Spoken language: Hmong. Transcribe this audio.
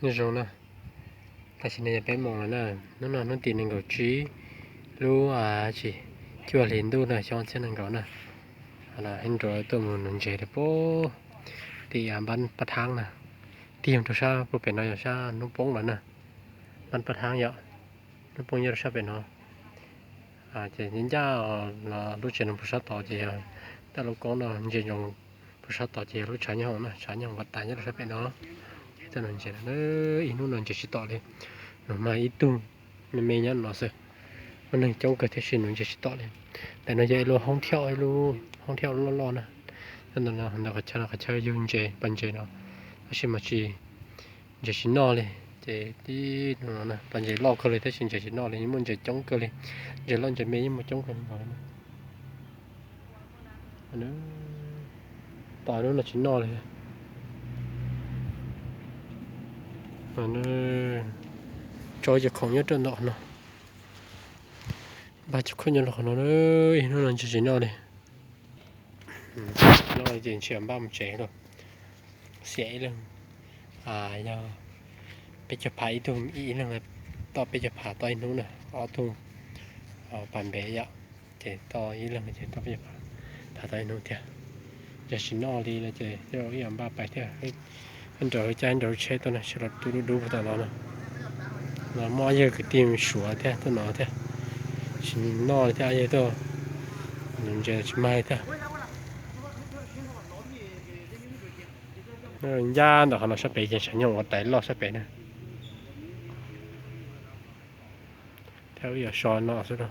Nyob zoo na, tam sim no yog peb moos lawm na, hnub no hnub tim nees nkaum tsib lub tsis cuaj hli ntuj na, xyoo ob txhiab nees nkaum na. Heev Nraud tuaj mus nuv ntses lawm pub tim npab pab thaab na, tig rau sab pub pem no yog sab hnub poob lawm na, npab pab thaab yom, hnub poob nyob rau sab pem no. Ces ncaj ncaj los lub tsev no puag sab tod ces yog taj lub koob no, ntses ntsoov puag sab tod ces yog lub tshav nyob hoom na, tshav nyob hoom pas tas nyob rau sab pem no. Tuaj nuv ntses, ib hnub no ntses tsis tom li, nug mag ib tug me me nyob no xwb. Muaj neeg coob kawg tiam sis nuv ntses tsis tom li. Ntawm no yog ib lub hoob thiauj, ib lub hoob thiauj loj loj na. Ntawm no ntawm qhov chaw no qhov chaw yug ntses pas ntses no, tab sis mas tsis, ntses tsis noj li. Ces tib no pas ntses loj kawg li tab sis ntses tsis noj li, muaj ntses coob kawg li, ntses loj ntses me yeej muaj coob kawg li. Tom hnub no tsis noj li. Tso cov khoom nyob rau ntawm no, npaj cov khoom nyob rau qhov no, ib hnub no ntses tsis noj li. Noj ces ntshe npaj mus tsev lawm. Xiam ib leeg yog peb caug phav, ib tug ib leeg toj peb caug phav toj ib hnub na, ob tug pas npev yom, ces toj ib leeg ces toj peb caug phav, phav toj ib hnub thiab. Yog tsis noj li no ces tej zaum ib yam npaj pais thiab. Nraud caij nraud tsheb tuaj na, sawv los tu dub dub puag tom no na. Los muaj ob yawg kwv tij suav thiab tuaj no thiab, tsis noj li thiab, ob yawg tuaj nuv ntses tsis mag li thiab. Ncaj ntawm qhov no sab pem ces tshav nyoog ua tais loj sab pem na. Thiab wb yuav so no xwb.